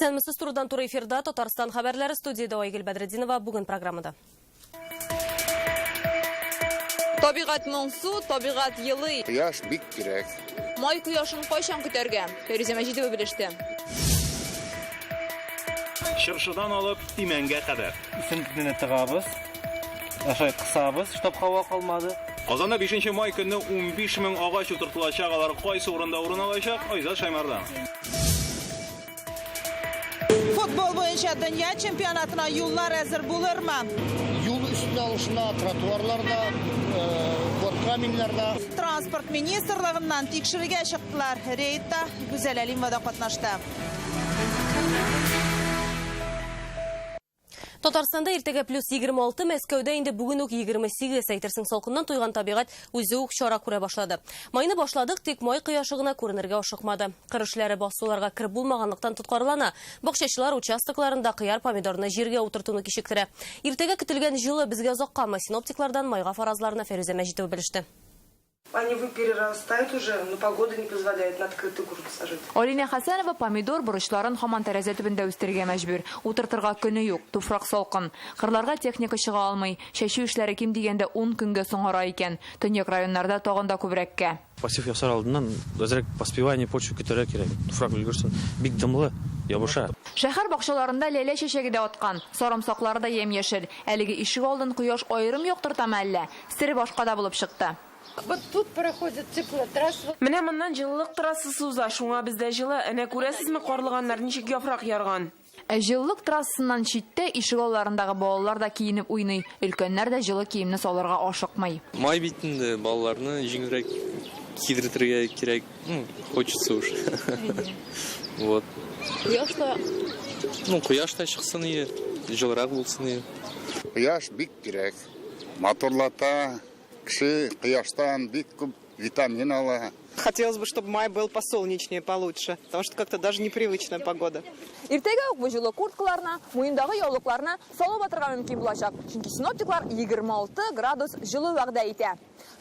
Исәнмесез, турыдан туры эфирда Татарстан хәбәрләре, студиядә Айгөл Бәдретдинова, бүген программада. Табигать моңсу, табигать елый. Кояш бик кирәк. Май кояшын кайчан көтәргә? Фәйрүзә Мәҗитова белеште. Чыршыдан алып имәнгә кадәр. Үсентене тыгабыз. Ашай кысабыз, чтоб һава калмады. Казанда 5 май көнне 15 мең агач утыртылачак. Алар кайсы урында урын алачак? Айзат Шаймарданов. Футбол буенча дөнья чемпионатына юллар әзер булырмы? Юл өстенә алышына, тротуарларда, вот каменьларда. Транспорт министрлыгыннан тикшерергә чыктылар. Рейдта Гүзәл Әлимова да катнашты. Татарстанда иртәгә плюс 26, Мәскәүдә инде бүген үк 28. Әйтерсең, салкыннан туйган табигать үзе үк чара күрә башлады. Майны башладык, тик май кояшы гына күренергә ашыкмады. Кыр эшләре басуларга кереп булмаганлыктан тоткарлана. Бакчачылар участокларында кыяр, помидорны җиргә утыртуны кичектерә. Иртәгә көтелгән җылы безгә озаккамы? Синоптиклардан майга фаразларны Фәрүзә Мәҗитова белеште. Они перерастают уже, но погода не позволяет на открытый грунт сажать. Алинә Хәсәнова помидор борычларын һаман тәрәзә төбендә үстерергә мәҗбүр. Утыртырга көне юк, туфрак салкын. Кырларга техника чыга алмый. Чәчү эшләре ким дигәндә 10 көнгә соңара икән. Төньяк районнарда тагын да күбрәккә. Посев ясар алдыннан әзрәк поспевание почвы көтәргә кирәк. Туфрак өлгерсен. Бик дымлы, ябыша. Шәһәр бакчаларында ләлә чәчәге дә аткан. Сарымсаклары да ямь-яшел. Әлеге ишек алдын кояш аерым яктыртамы әллә? Сере башкада булып чыкты. Вот тут проходит теплотрасса. Менә моннан җылылык трассасы уза, шуңа бездә җылы. Әнә күрәсезме, карлыганнар ничек яфрак ярган. Ә җылылык трассасыннан читтә ишек алларындагы балалар да киенеп уйный, өлкәннәр дә җылы киемне салырга ашыкмый. Май бит инде, балаларны җиңелрәк кидертергә кирәк, ну, хочется уж. Вот. Кояш та. Ну, кояш та чыксын ие, җылырак булсын ие. Кояш бик кирәк. Матурлата. Кеше кояштан бик күп витамин ала. Хотелось бы, чтобы май был посолнечнее, получше, потому что как-то даже непривычная погода. Иртәгә үк бу җылы курткаларны, муендагы яулыкларны салып атырга мөмкин булачак, чөнки синоптиклар 26 градус җылы вәгъдә итә.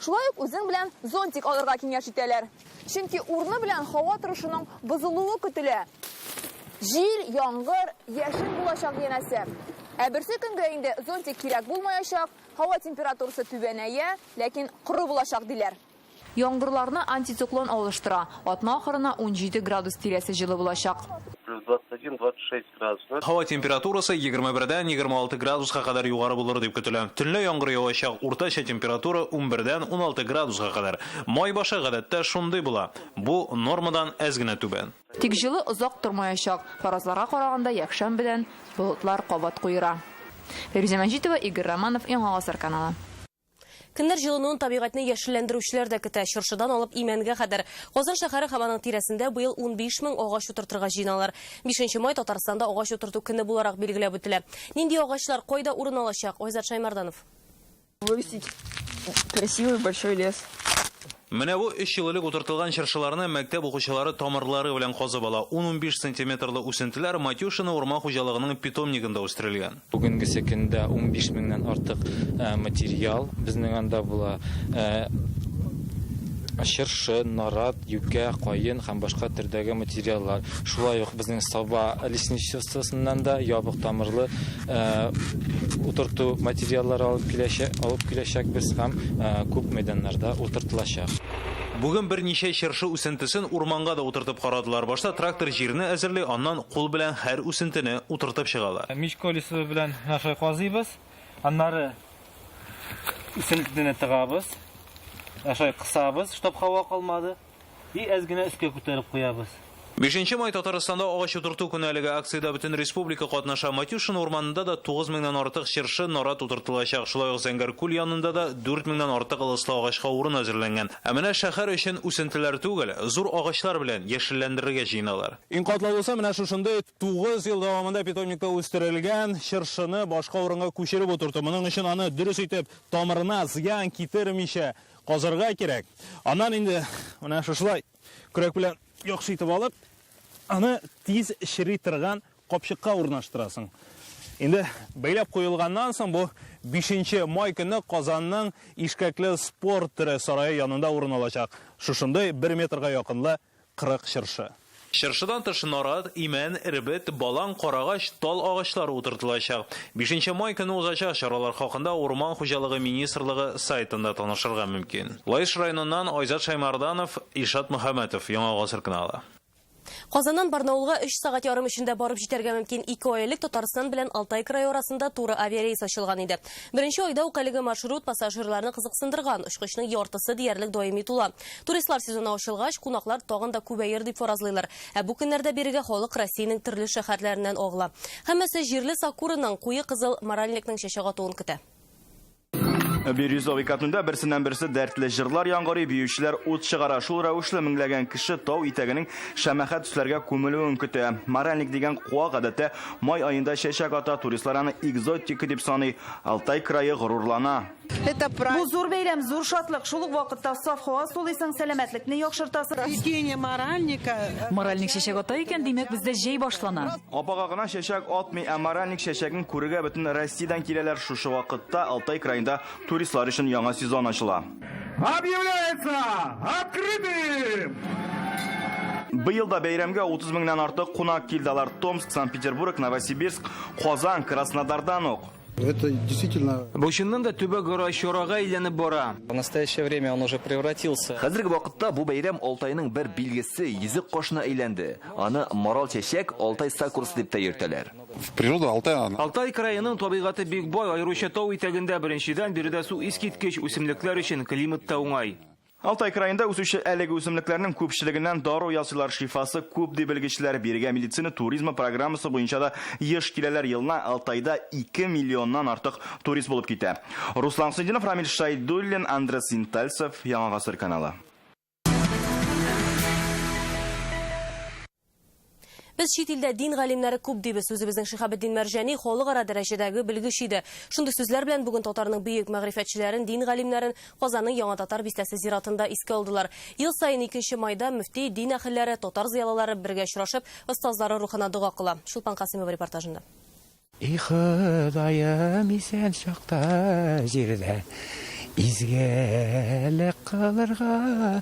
Шулай ук үзең белән зонтик алырга киңәш итәләр. Чөнки урыны белән һава торышының бозылуы көтелә. Җил, яңгыр, яшен булачак янәсе. Ә берсе көнгә инде зонтик кирәк булмаячак, Һава температурасы түбәнәя, ләкин коры булачак, диләр. Яңгырларны антициклон алыштыра. Атна ахырына 17 градус тирәсе җылы булачак. Плюс 21-26 градус. Һава температурасы 21 дән 26 градуска кадәр югары булыр дип көтелә. Төнлә яңгыр явачак, уртача температура 11 дән 16 градуска кадәр. Май башы гадәттә шундый була. Бу нормадан әз генә түбән. Тик җылы озак тормаячак. Фаразларга караганда, якшәмбедән болытлар кабат куера. Фәйрүзә Мәҗитова, Игорь Романов, Яңа Гасыр каналы. Көннәр җылынуын табигатьне яшелләндерүчеләр дә көтә. Чыршыдан алып имәнгә кадәр. Казан шәһәре һәм аның тирәсендә быел 15 мең агач утыртырга җыеналар. 5 май Татарстанда агач утырту көне буларак билгеләп үтелә. Нинди агачлар кайда урын алачак? Айзат Шаймарданов. Вырастить красивый большой лес. Менә бу өч ел элек утыртылган чыршыларны мәктәп укучылары тамырлары белән казып ала. 10-15 сантиметрлы үсентеләр Матюшино урман хуҗалыгының питомнигында үстерелгән. Бүгенгесе көндә 15 меңнән артык материал безнең анда була. Чыршы, нарат, юкә, каен һәм башка төрдәге материаллар. Шулай ук безнең Саба лесничествосыннан да ябык тамырлы утырту материаллары алып киләчәк, алып киләчәкбез һәм күп мәйданнарда утыртылачак. Бүген берничә чыршы үсентесен урманга да утыртып карадылар. Башта трактор җирне әзерли, аннан кул белән һәр үсентене утыртып чыгалар. Мич колесо белән менә шулай казыйбыз. Аннары үсентене тыгабыз. Менә шулай кысабыз, чтоб һава калмады. И әз генә өскә күтәреп куябыз. Бишенче май Татарстанда агач утырту көне әлеге акциядә бөтен республика катнаша. Матюшино урманында да 9 меңнән артык чыршы, нарат утыртылачак. Шулай ук Зәңгәр күл янында да 4 меңнән артык ылыслы агачка урын әзерләнгән. Ә менә шәһәр өчен үсентеләр түгел, зур агачлар белән яшелләндерергә җыеналар. Иң катлаулысы менә шушындый 9 ел дәвамында питомникта үстерелгән чыршыны башка урынга күчереп утырту. Моның өчен аны дөрес итеп тамырына зыян китермичә казырга кирәк. Аннан инде менә шушылай көрәк белән яхшы итеп алып, аны тиз чери торган капчыкка урнаштырасың. Инде бәйләп куелганнан соң бу 5 май көне Казанның Ишкәкле спорт төре сарае янында урын алачак. Шушындый 1 метрга якынлы 40 чыршы. Чыршыдан тыш нарат, имән, эрбет, балан, карагач, тал агачлары утыртылачак. Бишенче май көне узачак чаралар хакында Урман хуҗалыгы министрлыгы сайтында танышырга мөмкин. Лаеш районыннан Айзат Шәймәрданов, Илшат Мөхәммәтов, Яңа гасыр каналы. Казаннан Барнаулга өч сәгать ярым эчендә барып җитәргә мөмкин. Ике ай элек Татарстан белән Алтай крае арасында туры авиарейс ачылган иде. Беренче айда ук әлеге маршрут пассажирларны кызыксындырган. Очкычның яртысы диярлек даими тула. Туристлар сезоны ачылгач, кунаклар тагын да күбәер дип фаразлыйлар. Ә бу көннәрдә бирегә халык Россиянең төрле шәһәрләреннән агыла. Һәммәсе җирле сакураның, куе кызыл моральникның чәчәк атуын көтә. Бирюзовый катунда берсеннән-берсе дәртле җырлар яңгырый, биючеләр ут чыгара. Шул рәвешле меңләгән кеше тау итәгенең шәмәхә төсләргә күмелүен көтә. Моральник дигән куак гадәттә май аенда чәчәк ата, туристлар аны экзотика дип саный. Алтай крае горурлана. Бу зур бәйрәм, зур шатлык. Шул ук вакытта саф һава сулыйсың, сәламәтлекне яхшыртасың. Цветение моральника. Моральник чәчәк ата икән, димәк, бездә җәй башлана. Апага гына чәчәк атмый, ә моральник чәчәген күрергә бөтен Россиядән киләләр. Шушы вакытта Алтай краенда туристлар өчен яңа сезон ачыла. Объявляется открытым! Быел да бәйрәмгә 30 меңнән артык кунак килде. Алар Томск, Санкт-Петербург, Новосибирск, Казан, Краснодардан ук. Это действительно... Бу чыннан да төбәкара чарага әйләнеп бара. В настоящее время он уже превратился. Хәзерге вакытта бу бәйрәм Алтайның бер билгесе, йөзек кашына әйләнде. Аны Марал чәчәк, Алтай сакурасы дип тә йөртәләр. Природа Алтая. Алтай краеның табигате бик бай, аеруча тау итәгендә. Беренчедән, биредә су искиткеч, үсемлекләр өчен климат та уңай. Алтай краенда үсүче әлеге үсемлекләрнең күпчелегеннән дару ясыйлар, шифасы күп ди белгечләр. Бирегә медицина туризмы программасы буенча да еш киләләр. Елына Алтайда 2 миллионнан артык турист булып китә. Руслан Хөсәйндинов, Рамил Шайдуллин, Андрей Синтальцев, Яңа гасыр каналы. Без чит илдә дин галимнәре күп дибез. Үзебезнең Шиһабетдин Мәрҗани халыкара дәрәҗәдәге белгеч иде. Шундый сүзләр белән бүген татарның бөек мәгърифәтчеләрен, дин галимнәрен Казанның Яңа Татар бистәсе зиратында искә алдылар. Ел саен 2 майда мөфти, дин әһелләре, татар зыялылары бергә очрашып, остазлары рухына дога кыла. Чулпан Касыймова репортажында. И Ходаем, исән чакта җирдә изгелек кылырга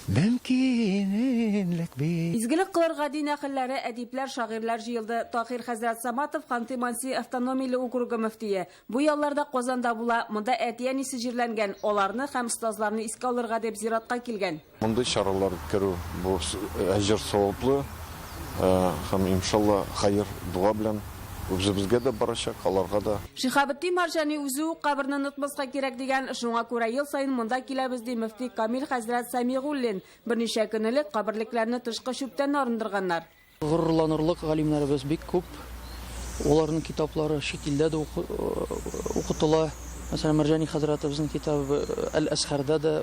мөмкинлек бир. Изгелек кылырга дин әһелләре, әдипләр, шагыйрьләр җыелды. Таһир хәзрәт Саматов, Ханты-Манси автономияле округы мөфтие. Бу ялларда Казанда була. Монда әти-әнисе җирләнгән. Аларны һәм остазларны искә алырга дип зиратка килгән. Мондый чаралар үткәрү бу әҗер саваплы һәм иншалла хәер дога белән үзебезгә дә барачак, аларга да. Шиһабетдин Мәрҗани үзе үк каберне онытмаска кирәк дигән, шуңа күрә ел саен монда киләбез, ди мөфти Камил хәзрәт Сәмигуллин. Берничә көн элек каберлекләрне тышкы чүптән арындырганнар. Горурланырлык галимнәребез бик күп. Аларның китаплары чит илдә дә укытыла. Мәсәлән, Мәрҗани хәзрәтебезнең китабы Әл-Әзһәрдә дә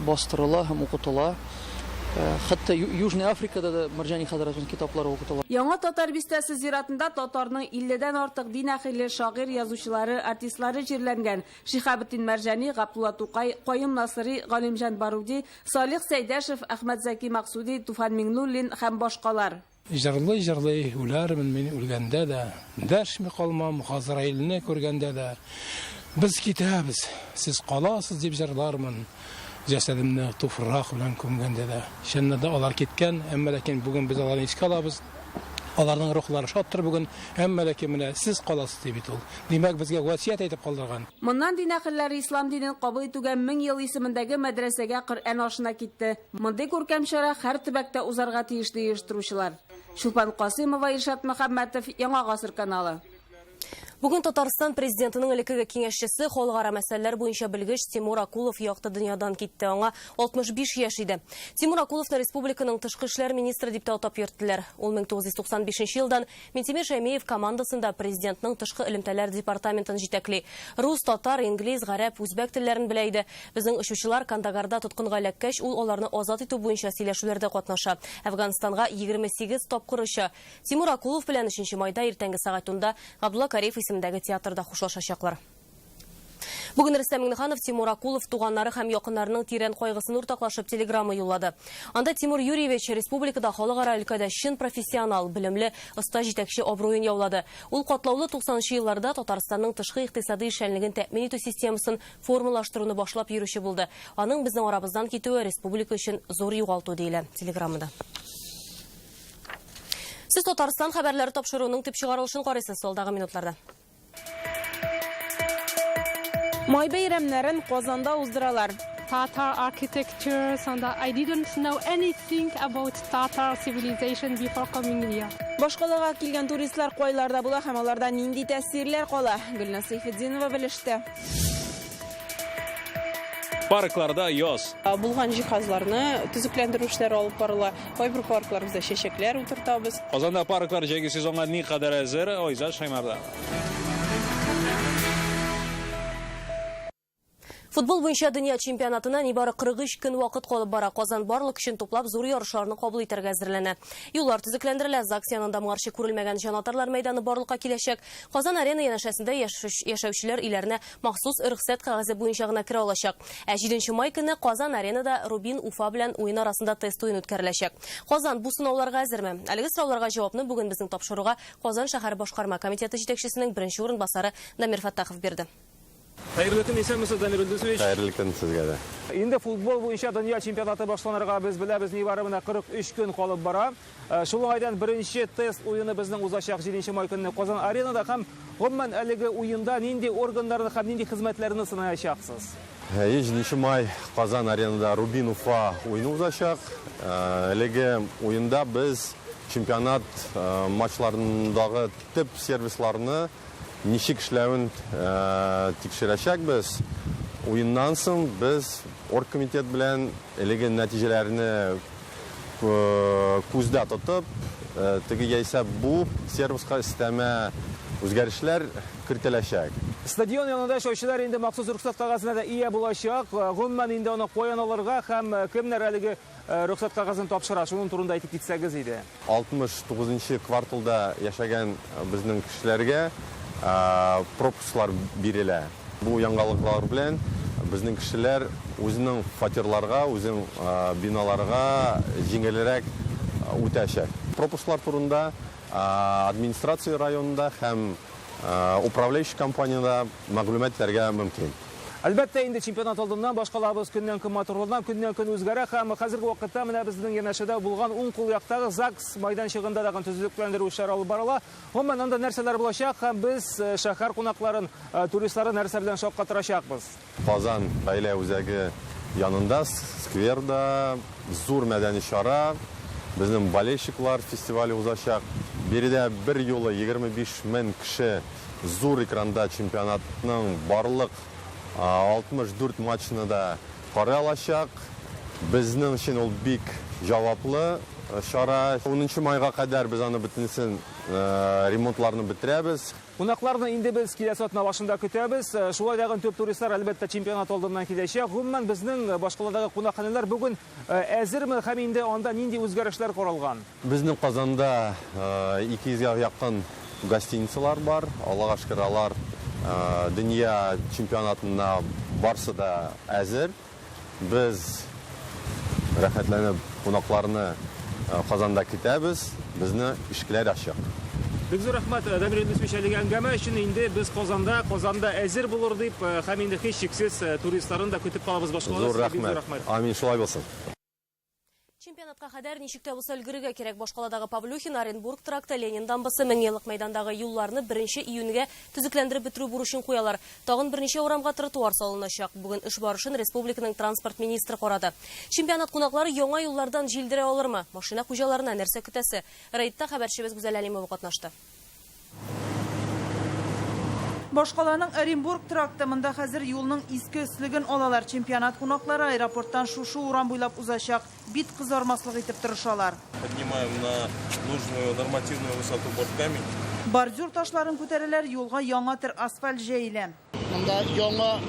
бастырыла һәм укытыла. Хәтта Южный Африкада да Мәрҗани хәзрәтебезнең китаплары укытыла. Яңа Татар бистәсе зиратында татарның 50дән артык дин әһеле, шагыйрь, язучылары, артистлары җирләнгән. Шиһабетдин Мәрҗани, Габдулла Тукай, Каюм Насыйри, Галимҗан Баруди, Салих Сәйдәшев, Әхмәт Зәки Максуди, Туфан Миңнуллин һәм башкалар. Җырлый-җырлый үләрмен мин үлгәндә дә, дәшми калмам Газраилне күргәндә дә. Без китәбез, сез каласыз дип җырлармын, җәсәдемне туфрак белән күмгәндә дә. Чыннан да алар киткән, әмма ләкин бүген без аларны искә алабыз. Аларның рухлары шаттыр бүген, әмма ләкин менә сез каласыз ди бит ул. Димәк, безгә васыять әйтеп калдырган. Моннан дин әһелләре ислам динен кабул итүгә 1000 ел исемендәге мәдрәсәгә Коръән ашына китте. Мондый күркәм чара һәр төбәктә узарга тиеш ди оештыручылар. Чулпан Касыймова, Илшат Мөхәммәтов, Яңа гасыр каналы. Бүген Татарстан президентының элеккеге киңәшчесе, халыкара мәсьәләләр буенча белгеч Тимур Акулов якты дөньядан китте. Аңа 65 яшь иде. Тимур Акуловны республиканың тышкы эшләр министры дип тә атап йөрттеләр. Ул 1995 елдан Минтимер Шәймиев командасында президентның тышкы элемтәләр департаментын җитәкли. Рус, татар, инглиз, гарәп, үзбәк телләрен белә иде. Безнең очучылар Кандагарда тоткынга эләккәч, ул аларны азат итү буенча сөйләшүләрдә катнаша. Әфганстанга 28 тапкыр оча. Тимур Акулов белән 3 майда иртәнге сәгать 10-да Габдулла Кариев исемендәге театрда хушлашачаклар. Бүген Рөстәм Миңнеханов Тимур Акулов туганнары һәм якыннарының тирән кайгысын уртаклашып телеграмма юллады. Анда Тимур Юрьевич республикада халыкара өлкәдә чын профессионал, белемле, оста җитәкче абруен яулады. Ул катлаулы 90 елларда Татарстанның тышкы икътисади эшчәнлеген тәэмин итү системасын формалаштыруны башлап йөрүче булды. Аның безнең арабыздан китүе республика өчен зур югалту диелә телеграммада. Сез Татарстан хәбәрләре тапшыруының төп чыгарылышын карыйсыз алдагы минутларда. Май бәйрәмнәрен Казанда уздыралар. Tatar architecture, and I didn't know anything about Tatar civilization before coming here. Башкалага килгән туристлар кайларда була һәм аларда нинди тәэсирләр кала? Гөлназ Сәйфетдинова белеште. Паркларда яз. Булган җиһазларны төзекләндерү эшләре алып барыла. Кайбер паркларыбызда чәчәкләр утыртабыз. Казанда парклар җәйге сезонга никадәр әзер? Айзат Шаймарданов. Футбол буенча дөнья чемпионатына нибары 43 көн вакыт калып бара. Казан барлык көчен туплап зур ярышларны кабул итәргә әзерләнә. Юллар төзекләндерелә, ЗАГС янында моңарчы күрелмәгән җанатарлар мәйданы барлыкка киләчәк. Казан арена янәшәсендә яшәүчеләр өйләренә махсус рөхсәт кәгазе буенча гына керә алачак. Ә 7 май көне Казан аренада Рубин Уфа белән уен арасында тест уен үткәреләчәк. Казан бу сынауларга әзерме? Әлеге сорауларга җавапны бүген безнең тапшыруга Казан шәһәр башкарма комитеты җитәкчесенең беренче урынбасары Дамир Фаттахов бирде. Хәерле көн, исәнмесез, Дамир Илдусович. Хәерле көн сезгә дә. Инде футбол буенча дөнья чемпионаты башланырга без беләбез, нибары менә 43 көн калып бара. Шул уңайдан беренче тест уены безнең узачак 7 май көнне Казан аренада һәм гомумән әлеге уенда нинди органнарны һәм нинди хезмәтләрне сынаячаксыз? 7 май Казан аренада Рубин Уфа уены узачак. Әлеге уенда без чемпионат матчларындагы төп сервисларны ничек эшләвен тикшерәчәкбез. Уеннан соң без оргкомитет белән әлеге нәтиҗәләрне күздә тотып, теге яисә бу сервиска өстәмә үзгәрешләр кертеләчәк. Стадион янында эшләүчеләр инде махсус рөхсәт кәгазенә дә ия булачак. Гомумән инде аны каян алырга һәм кемнәр әлеге рөхсәт кәгазен тапшыра, шуның турында әйтеп китсәгез иде. 69 кварталда яшәгән безнең кешеләргә пропусклар бирелә. Бу яңалыклар белән безнең кешеләр үзенең фатирларга, үзенең биналарга җиңелрәк үтәчәк. Пропусклар турында администрация районында һәм управляющий компанияда мәгълүматларга мөмкин. Әлбәттә, инде чемпионат алдыннан башкалабыз көннән-көн матурлана, көннән-көн үзгәрә һәм хәзерге вакытта менә безнең янәшәдә булган уң кул яктагы ЗАГС майданчыгында да төзекләндерү эшләре алып барыла. Гомумән, анда нәрсәләр булачак һәм без шәһәр кунакларын, туристларын нәрсә белән шаккатырачакбыз? Казан гаилә үзәге янында скверда зур мәдәни чара, безнең болельщиклар фестивале узачак. Биредә бер юлы 25 мең кеше зур экранда чемпионатның барлык 64 матчны да карый алачак. Безнең өчен ул бик җаваплы чара. 10 майга кадәр без аны бөтенесен ремонтларны бетерәбез. Кунакларны инде без киләсе атна башында көтәбез. Шулай да төп туристлар әлбәттә чемпионат алдыннан киләчәк. Гомумән, безнең башкаладагы кунакханәләр бүген әзерме һәм инде анда нинди үзгәрешләр каралган? Безнең Казанда 200гә якын гостиницалар бар. Аллага шөкер, алар дөнья чемпионатына барсы да әзер. Без рәхәтләнеп кунакларны Казанда көтәбез. Безне ишекләр ачык. Бик зур рәхмәт, Дамир Илдусович, әлеге әңгәмә өчен. Инде без Казанда, Казанда әзер булыр дип һәм инде һичшиксез туристларын да көтеп калабыз башкалада. Зур рәхмәт. Амин, шулай булсын. Чемпионатка кадәр ничек тә булса өлгерергә кирәк. Башкаладагы Павлюхин, Оренбург тракты, Ленин дамбасы, Меңьеллык мәйдандагы юлларны 1 июньгә төзекләндереп бетерү бурычын куялар. Тагын берничә урамга тротуар салыначак. Бүген эш барышын республиканың транспорт министры карады. Чемпионат кунаклары яңа юллардан җилдерә алырмы? Машина хуҗаларына нәрсә көтәсе? Рейдта хәбәрчебез Гүзәл Әлимова катнашты. Башкаланың Оренбург тракты, монда хәзер юлның иске өслеген алалар. Чемпионат кунаклары аэропорттан шушы урам буйлап узачак. Бит кызармаслык итеп тырышалар. Поднимаем на нужную нормативную высоту борткамень. Бордюр ташларын күтәрәләр, юлга яңа төр асфальт җәелә. Монда яңа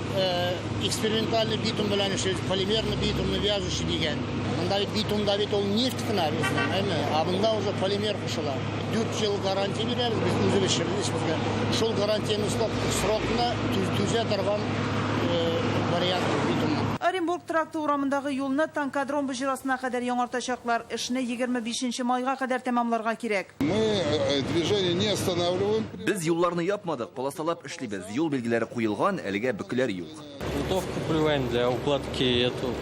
экспериментальный битум белән эшлибез, полимерный битумны вяжущий дигән. Монда бит битумда бит ул нефть кына безнең, әйме? Ә монда уже полимер кушыла. 4 ел гарантия бирәбез, без үзебез эшебезгә. Шул гарантияне срокны түзә торган вариант битумның. Оренбург тракты урамындагы юлны Танкодром боҗрасына кадәр яңартачаклар. Эшне 25 майга кадәр тәмамларга кирәк. Мы движение не останавливаем. Без юлларны япмадык, полосалап эшлибез. Юл билгеләре куелган, әлегә бөкеләр юк. Грунтовку поливаем для укладки эту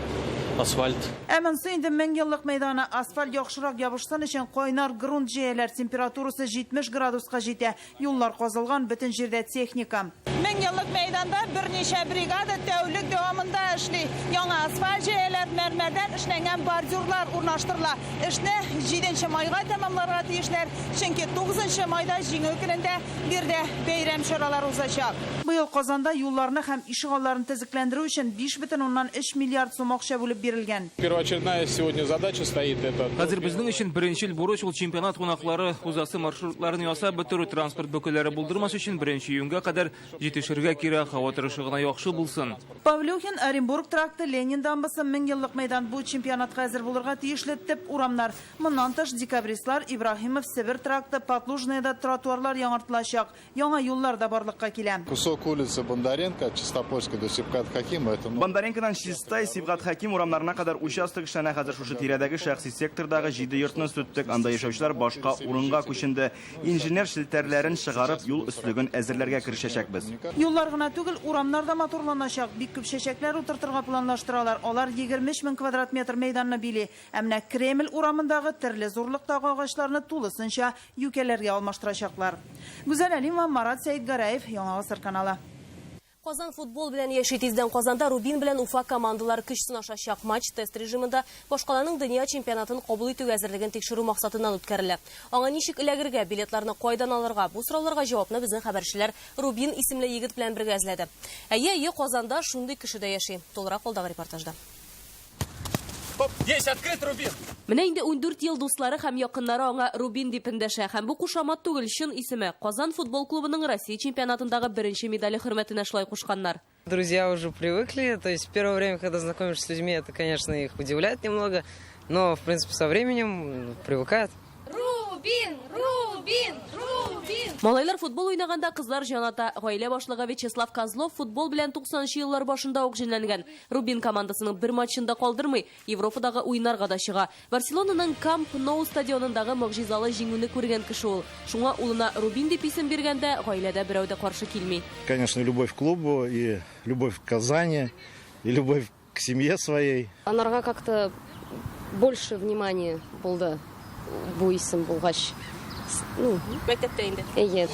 асфальт. Ә монысы инде 1000 еллык мәйданы. Асфальт яхшырак ябышсын өчен кайнар грунт җәяләр, температурасы 70 градуска җитә. Юллар казылган, бөтен җирдә техника. 1000 еллык мәйданда берничә бригада тәүлек дәвамында эшли. Яңа асфальт җәяләр, мәрмәрдән эшләнгән бордюрлар урнаштырыла. Эшне 7 майга тәмамларга тиешләр, чөнки 9 майда, Җиңү көнендә, биредә бәйрәм чаралары узачак. Быел Казанда юлларны һәм ишегалларын төзекләндерү өчен 5,3 миллиард сум акча бүлеп бирелгән. Первоочередная сегодня задача стоит это. Хәзер безнең өчен беренчел бурыч ул чемпионат кунаклары узасы маршрутларын ясап бетерү, транспорт бөкеләре булдырмас өчен 1 июньгә кадәр җитешергә кирәк, һава торышы гына яхшы булсын. Павлюхин, Оренбург тракты, Ленин дамбасы, 1000 еллык мәйдан — бу чемпионатка әзер булырга тиешле төп урамнар. Моннан тыш Декабристлар, Ибраһимов, Себер тракты, Подлужныйда тротуарлар яңартылачак. Яңа юллар да барлыкка килә. Кусок улицы Бондаренко от Чистопольской до Сибгат Хакима. Это ну, Бондаренкодан Чистай, Сибгат Хаким урамнарына кадәр участок эшләнә. Хәзер шушы тирәдәге шәхси сектордагы 7 йортны сүттек. Анда яшәүчеләр башка урынга күченде. Инженер челтәрләрен чыгарып, юл өслеген әзерләргә керешәчәкбез. Юллар гына түгел, урамнар да матурланачак. Бик күп чәчәкләр утыртырга планлаштыралар. Алар 23 мең квадрат метр мәйданны били. Ә менә Кремль урамындагы төрле зурлыктагы агачларны тулысынча юкәләргә алмаштырачаклар. Гүзәл Әлимова, Марат Сәидгәрәев, Яңа Гасыр каналы. Казан футбол белән яши. Тиздән Казанда Рубин белән Уфа командалары көч сынашачак. Матч тест режимында башкаланың дөнья чемпионатын кабул итү әзерлеген тикшерү максатыннан үткәрелә. Аңа ничек эләгергә, билетларны кайдан алырга? Бу сорауларга җавапны безнең хәбәрчеләр Рубин исемле егет белән бергә эзләде. Әйе, әйе, Казанда шундый кеше дә яши. Тулырак алдагы репортажда. Стоп! Есть, открыт, Рубин! Менә инде 14 ел дуслары һәм якыннары аңа Рубин дип эндәшә. Һәм бу кушамат түгел, чын исеме. Казан футбол клубының Россия чемпионатындагы беренче медале хөрмәтенә шулай кушканнар. Друзья уже привыкли, то есть первое время, когда знакомишься с людьми, это, конечно, их удивляет немного, но, в принципе, со временем привыкают. Рубин! Рубин! Рубин! Малайлар футбол уйнаганда кызлар җан ата. Гаилә башлыгы Вячеслав Козлов футбол белән 90 еллар башында ук җенләнгән. Рубин командасының бер матчын да калдырмый, Европадагы уеннарга да чыга. Барселонаның Камп Ноу стадионындагы могҗизалы җиңүне күргән кеше ул. Шуңа улына Рубин дип исем биргәндә гаиләдә берәү дә каршы килми. Конечно, любовь к клубу, и любовь к Казани, и любовь к семье своей. Анарга как-то больше внимания булды бу исем булгач. Ну, Мәктәптә инде. Әйе.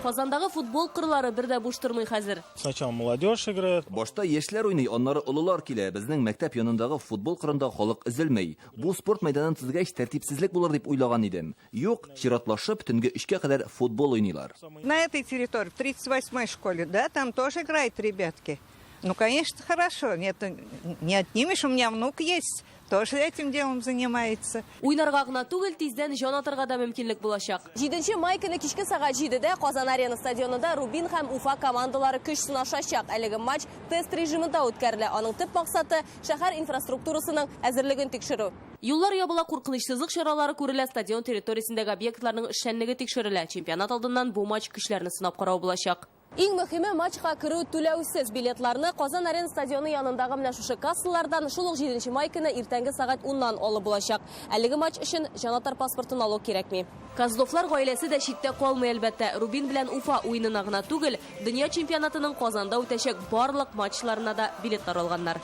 Казандагы футбол кырлары бер дә буш тормый хәзер. Сначала молодежь играет. Башта яшьләр уйный, аннары олылар килә. Безнең мәктәп янындагы футбол кырында халык өзелми. Бу спорт мәйданын төзегәч тәртипсезлек булыр дип уйлаган идем. Юк, чиратлашып төнге 3кә кадәр футбол уйныйлар. На этой территории, в 38-й школе, да, там тоже играют ребятки. Ну, конечно, хорошо. Это не отнимешь. У меня внук есть, тоже этим делом занимается. Уйнарга гына түгел, тиздән җан атарга да мөмкинлек булачак. 7 май көне кичке сәгать 7дә Казан Арена стадионында Рубин һәм Уфа командалары көч сынашачак. Әлеге матч тест режимында үткәрелә. Аның төп максаты шәһәр инфраструктурасының әзерлеген тикшерү. Юллар ябыла, куркынычсызлык чаралары күрелә, стадион территориясендәге объектларның эшчәнлеге тикшерелә. Чемпионат алдыннан бу матч көчләрне сынап карау булачак. Иң мөһиме, матчка керү түләүсез. Билетларны Казан Арена стадионы янындагы менә шушы кассалардан шул ук 7 май көне иртәнге сәгать 10-нан алып булачак. Әлеге матч өчен җанатар паспортын алу кирәкми. Козловлар гаиләсе дә читтә калмый, әлбәттә. Рубин белән Уфа уенына гына түгел, дөнья чемпионатының Казанда үтәчәк барлык матчларына да билетлар алганнар.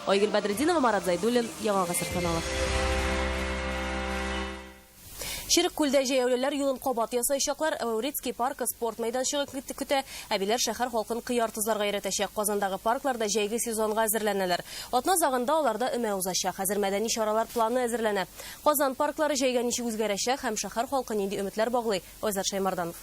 Айгөл Бәдретдинова, Марат Зайдуллин, Яңа Гасыр каналы. Черек күлдә җәяүлеләр юлын кабат ясаячаклар. Урицкий паркы спорт мәйданчыгы көтә. Әбиләр шәһәр халкын кыяр тозларга өйрәтәчәк. Казандагы паркларда җәйге сезонга әзерләнәләр. Атна азагында аларда өмә узачак. Хәзер мәдәни чаралар планы әзерләнә. Казан парклары җәйгә ничек үзгәрәчәк һәм шәһәр халкы нинди өметләр баглый? Айзат Шаймарданов.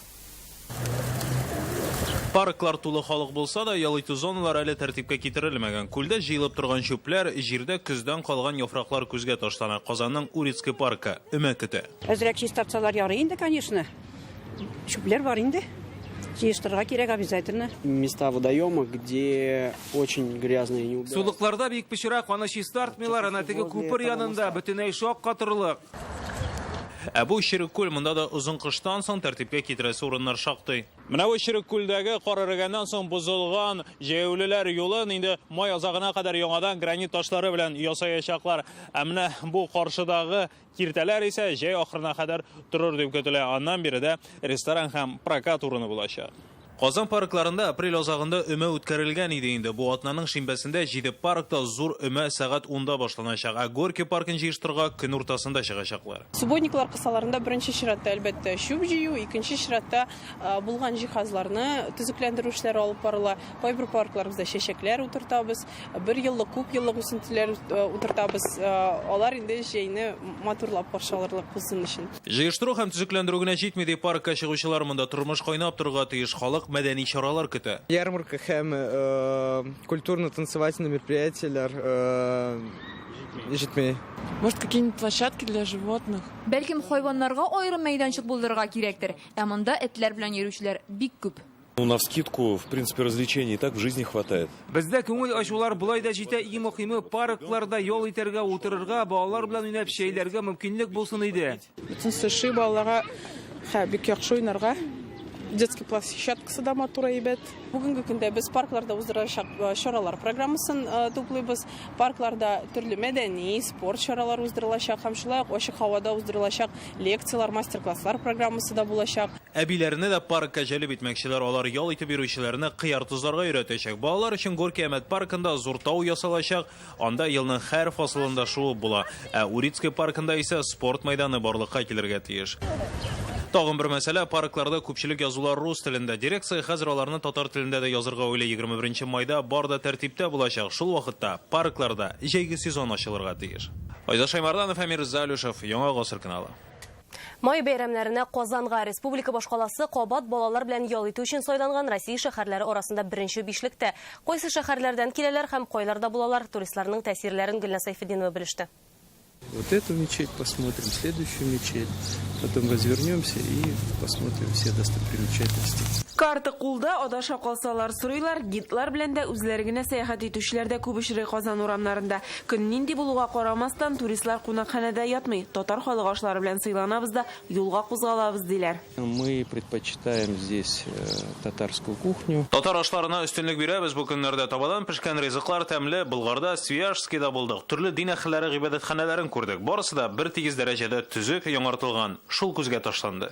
Парклар тулы халык булса да, ял итү зоналары әле тәртипкә китерелмәгән. Күлдә җыелып торган чүпләр, җирдә көздән калган яфраклар күзгә ташлана. Казанның Урицкий паркы өмә көтә. Әзрәк чистартсалар ярый инде, конечно. Чүпләр бар инде. Җыештырырга кирәк обязательно. Места водоема, где очень грязные, не убирают. Сулыкларда бик пычрак, аны чистартмыйлар, ана теге күпер янында бөтенләй шаккатырлык. Ә бу Черек күл, монда да озын кыштан соң тәртипкә китерәсе урыннар шактый. Менә бу Черек күлдәге кар эрегәннән соң бозылган җәяүлеләр юлын инде май азагына кадәр яңадан гранит ташлары белән ясаячаклар. Ә менә бу каршыдагы киртәләр исә җәй ахырына кадәр торыр дип көтелә. Аннан биредә ресторан һәм прокат урыны булачак. Казан паркларында апрель азагында өмә үткәрелгән иде инде. Бу атнаның шимбәсендә җиде паркта зур өмә сәгать унда башланачак. Ә Горький паркын җыештырырга көн уртасында чыгачаклар. Субботниклар кысаларында беренче чиратта, әлбәттә, чүп җыю, икенче чиратта булган җиһазларны төзекләндерү эшләре алып барыла. Кайбер паркларыбызда чәчәкләр утыртабыз, бер еллык, күп еллык үсентеләр утыртабыз. Алар инде җәйне матурлап каршы алырлык булсын өчен. Җыештыру һәм төзекләндерү генә җитми, ди паркка чыгучылар. Монда тормыш кайнап торырга тиеш, халык мәдәни чаралар көтә. Ярмарка һәм культурно-танцевательный мероприятиеләр җитми. Может, какие-нибудь площадки для животных? Бәлкем, хайваннарга аерым мәйданчык булдырырга кирәктер. Ә монда этләр белән йөрүчеләр бик күп. Ну, навскидку, в принципе, развлечений и так в жизни хватает. Бездә күңел ачулар болай да җитә, иң мөһиме паркларда ял итәргә, утырырга, балалар белән уйнап чәйләргә мөмкинлек булсын иде. Бөтен суши балаларга хә, бик яхшы уйнарга. Детский площадкасы да матур әйбәт. Бүгенге көндә без паркларда уздырачак чаралар программасын туплыйбыз. Паркларда төрле мәдәни, спорт чаралары уздырылачак һәм шулай ук ачык һавада уздырылачак лекцияләр, мастер-класслар программасы да булачак. Әбиләрне дә паркка җәлеп итмәкчеләр, алар ял итеп йөрүчеләрне кыяр тозларга өйрәтәчәк. Балалар өчен Горки Әмәт паркында зур тау ясалачак, анда елның һәр фасылында шуып була. Ә Урицкий паркында исә спорт мәйданы барлыкка килергә тиеш. Тагын бер мәсьәлә, паркларда күпчелек язулар рус телендә. Дирекция хәзер аларны татар телендә дә язырга уйлый. 21 майда бар да тәртиптә булачак. Шул вакытта паркларда җәйге сезон ачылырга тиеш. Айзат Шаймарданов, Әмир Залюшев, Яңа Гасыр каналы. Май бәйрәмнәренә Казанга республика башкаласы кабат балалар белән ял итү өчен сайланган Россия шәһәрләре арасында беренче бишлектә. Кайсы шәһәрләрдән киләләр һәм кайларда булалар, туристларның тәэсирләрен Гөлназ Сәйфетдинова белеште. Вот эту мечеть посмотрим, следующую мечеть, потом развернемся и посмотрим все достопримечательности. Карта кулда, адаша калсалар сорыйлар, гидлар белән дә үзләре генә сәяхәт итүчеләр дә күп очрый Казан урамнарында. Көн нинди булуга карамастан, туристлар кунакханәдә ятмый, татар халык ашлары белән сыйланабыз да юлга кузгалабыз диләр. Мы предпочитаем здесь татарскую кухню. Татар ашларына өстенлек бирәбез бу көннәрдә. Табадан пешкән ризыклар тәмле. Болгарда, Свияжскийда булдык. Төрле дин әһелләре гыйбадәтханәләрен күрдек. Барысы да бер тигез дәрәҗәдә төзек, яңартылган. Шул күзгә ташланды.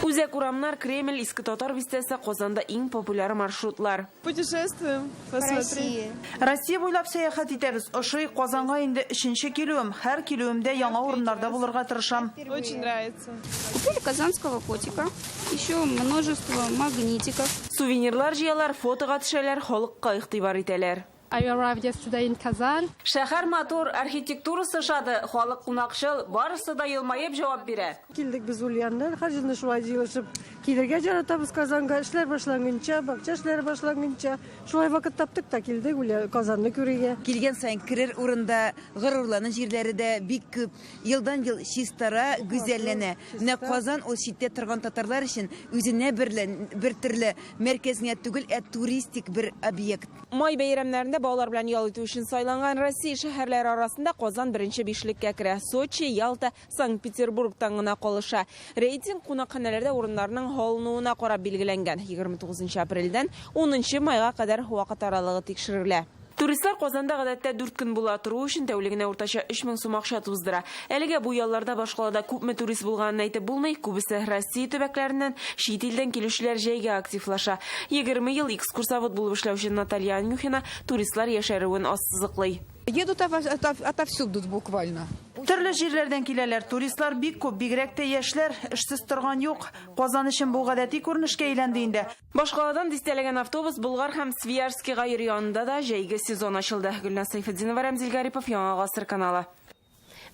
Үзәк урамнар, Кремль, Иске Татар бистәсе Казанда иң популяр маршрутлар. Путешествуем, посмотри. Россия буйлап сәяхәт итәбез. Ошый Казанга инде өченче килүем. Һәр килүемдә яңа урыннарда булырга тырышам. Очень нравится. Купили казанского котика, еще множество магнитиков. Сувенирлар җыялар, фотога төшәләр, халыкка игътибар итәләр. I arrived yesterday in Kazan. Шәһәр матур, архитектурасы ошады, халык кунакчыл, барысы да елмаеп җавап бирә. Килдек без Ульяннан, һәр елны шулай җыелышып килергә яратабыз Казанга. Эшләр башланганча, бакча эшләре башланганча, шулай вакыт таптык та килдек Ульян Казанны күрергә. Килгән саен керер урында горурлану җирләре дә бик күп. Елдан-ел чистара, гүзәлләнә. Менә Казан ул читтә торган татарлар өчен үзенә бер төрле мәркәзенә түгел, ә туристик бер объект. Май бәйрәмнәрендә балалар белән ял итү өчен сайланган Россия шәһәрләре арасында Казан беренче бишлеккә керә. Сочи, Ялта, Санкт-Петербургтан гына калыша. Рейтинг кунакханәләрдә урыннарның алынуына карап билгеләнгән. 29 апрельдән 10 майга кадәр вакыт аралыгы тикшерелә. Туристлар Казанда гадәттә 4 көн була, тору өчен тәүлегенә уртача 3000 сум акча туздыра. Әлегә бу ялларда башкалада күпме турист булганын әйтеп булмый, күбесе Россия төбәкләреннән, чит илдән килүчеләр җәйгә активлаша. 20 ел экскурсовод булып эшләүче Наталья Анюхина туристлар яшәрүен ассызыклый. Едут отовсюду буквально. Төрле җирләрдән киләләр. Туристлар бик күп, бигрәк тә яшьләр, эшсез торган юк. Казан өчен бу гадәти күренешкә әйләнде инде. Башкаладан дистәләгән автобус Болгар һәм Свияжскийга йөри, анда да җәйге сезон ачылды. Гөлназ Сәйфетдинова, Рәмзил Гарипов, Яңа Гасыр каналы.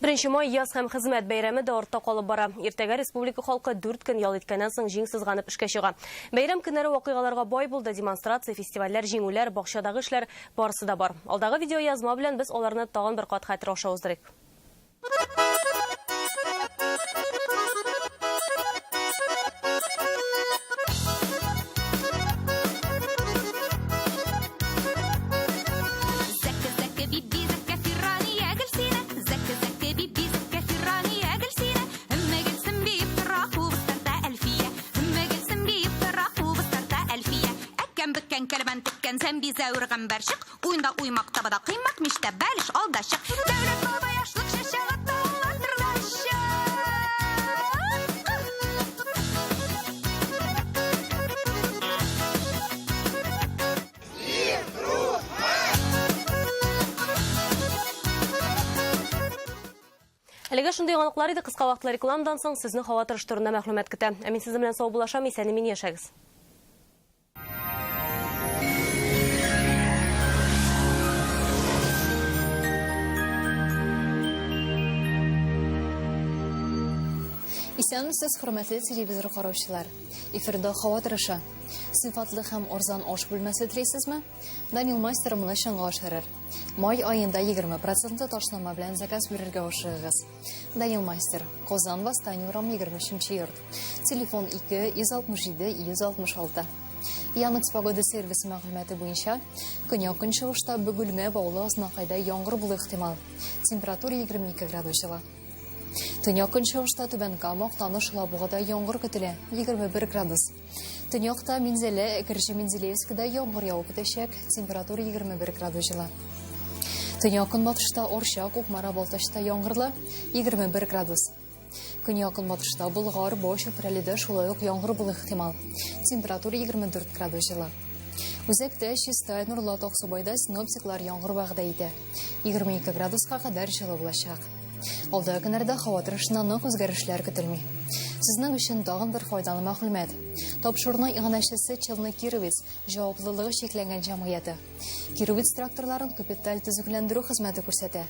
1 май яз һәм хезмәт бәйрәме дә артта калып бара. Иртәгә республика халкы 4 көн ял иткәннән соң җиң сызганып эшкә чыга. Бәйрәм көннәре вакыйгаларга бай булды. Демонстрация, фестивальләр, җиңүләр, бакчадагы эшләр барысы да бар. Алдагы видеоязма белән без аларны тагын бер кат хәтер аша уздырыйк. Бәләкән зәмби зәвер гамбәрчек, Уенда уймак табада кыймак, мичтә бәлеш алда чык. Дәүләт бабай ашлык чәчә, ата Әлегә шундый яңалыклар иде. Кыска вакытлы рекламадан соң сезне һава торышы турында мәгълүмат көтә. Ә мин сезнең белән саубуллашам, исән-имин яшәгез. Исәнмесез, хөрмәтле телевизор караучылар. Эфирда һава торышы. Сыйфатлы һәм арзан аш бүлмәсе телисезме? Данил мастер моны чынга ашырыр. Май аенда 20 процентлы ташлама белән заказ бирергә ашыгыгыз. Данил мастер, Казан Восстание урамы 23 йорт. Телефон 2 167 166. Яндекс погода сервисы мәгълүматы буенча, көньяк-көнчыгышта Бөгелмә, Баулы, Азнакайда яңгыр булу ихтимал. Температура 22 градус җылы. Төньяк-көнчыгышта Түбән Кама, Актаныш, Алабугада яңгыр көтелә, 21 градус. Төньякта Минзәлә, Әгерҗе, Менделеевскида яңгыр явып үтәчәк, температура 21 градус җылы. Төньяк-көнбатышта Орча, Кукмара, Балтачта яңгырлы, 21 градус. Көньяк-көнбатышта Болгар, Бау, Чүпрәледә шулай ук яңгыр булу ихтимал. Температура 24 градус җылы. Үзәктә, Чистай, Нурлат, Аксубайда синоптиклар яңгыр вәгъдә итә. 22 градуска кадәр җылы булачак. Алдагы көннәрдә һава торышына нык үзгәрешләр көтелми. Сезнең өчен тагын бер файдалы мәгълүмат. Тапшыруның иганәчесе Челны Кировец җаваплылыгы чикләнгән җәмгыяте. Кировец тракторларын капиталь төзекләндерү хезмәте күрсәтә.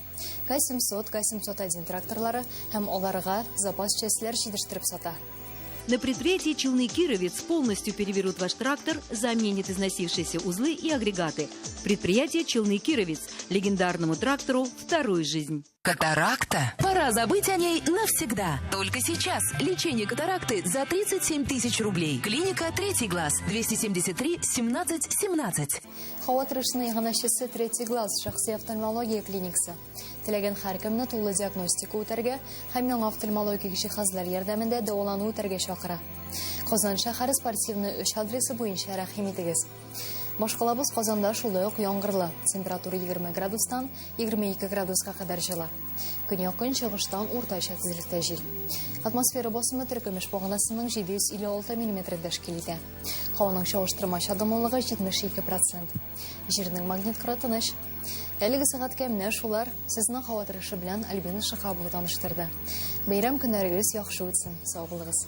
К-700, К-701 тракторлары һәм аларга запас частьләр җитештереп сата. На предприятии «Челны Кировец» полностью переберут ваш трактор, заменят износившиеся узлы и агрегаты. Предприятие «Челны Кировец» легендарному трактору вторую жизнь. Катаракта? Пора забыть о ней навсегда. Только сейчас. Лечение катаракты за 37 тысяч рублей. Клиника «Третий глаз». 273 17 17. Һава торышының иганәчесе «Третий глаз» шәхси офтальмология клиникасы. Теләгән һәркемне тулы диагностика үтәргә һәм яңа офтальмологик җиһазлар ярдәмендә дәвалану үтәргә чакыра. Казан шәһәре Спортивный 3 адресы буенча рәхим итегез. Башкалабыз Казанда шулай ук яңгырлы. Температура 20 градустан 22 градуска кадәр җылы. Көньяк-көнчыгыштан уртача тизлектә җил. Атмосфера басымы теркемеш баганасының 756 миллиметрын тәшкил итә. Һаваның чагыштырмача дымлылыгы 72 процент. Җирнең магнит кыры тыныч. Әлеге сәгатькә менә шулар. Сезне һава торышы белән Альбина Шахабова таныштырды. Бәйрәм көннәрегез яхшы үтсен. Сау булыгыз.